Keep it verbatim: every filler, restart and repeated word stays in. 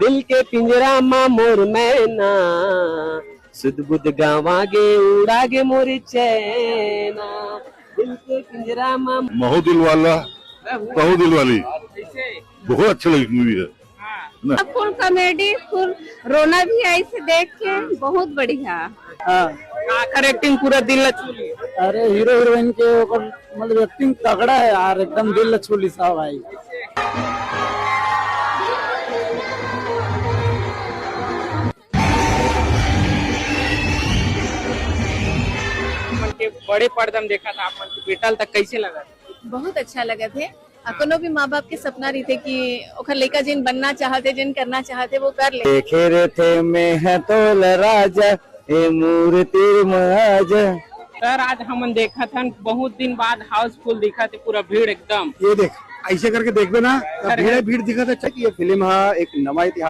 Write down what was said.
दिल के पिंजरा मा मोर मैना, सुध बुध गावा गे, उड़ा गे मोर चैना। दिल के पिंजरा मा महू दिल वाला, महू दिल वाली। बहुत अच्छा लगी मूवी है ना। फुल कॉमेडी, फुल रोना भी आइस देख के, बहुत बढ़िया। हाँ। का कर एक्टिंग पूरा दिल ला छू ली। अरे हीरो हीरोइन के ओकर मतलब एक्टिंग तगड़ा है यार, एकदम दिल ला छू ली सब भाई। मन के बड़े पर्दा में देखा था आप मन के बेटा तक कैसे लगा? बहुत अच्छा लगा थे। आ, कोनो भी माँ बाप के सपना रहिथे कि ओखर लइका जेन बनना चाहथे, जेन करना चाहथे, वो कर ले। देखे रहिथे मैं ह तोला राजा, ए मोर तीर म आजा। सर, आज हमन देखत हन, बहुत दिन बाद हाउसफुल दिखत हे, पूरा भीड़ एकदम। ये देख, ऐसे करके देखबे ना, त अरे। भीड़, भीड़ दिखत हे। ये फिल्म हा एक नवा इतिहास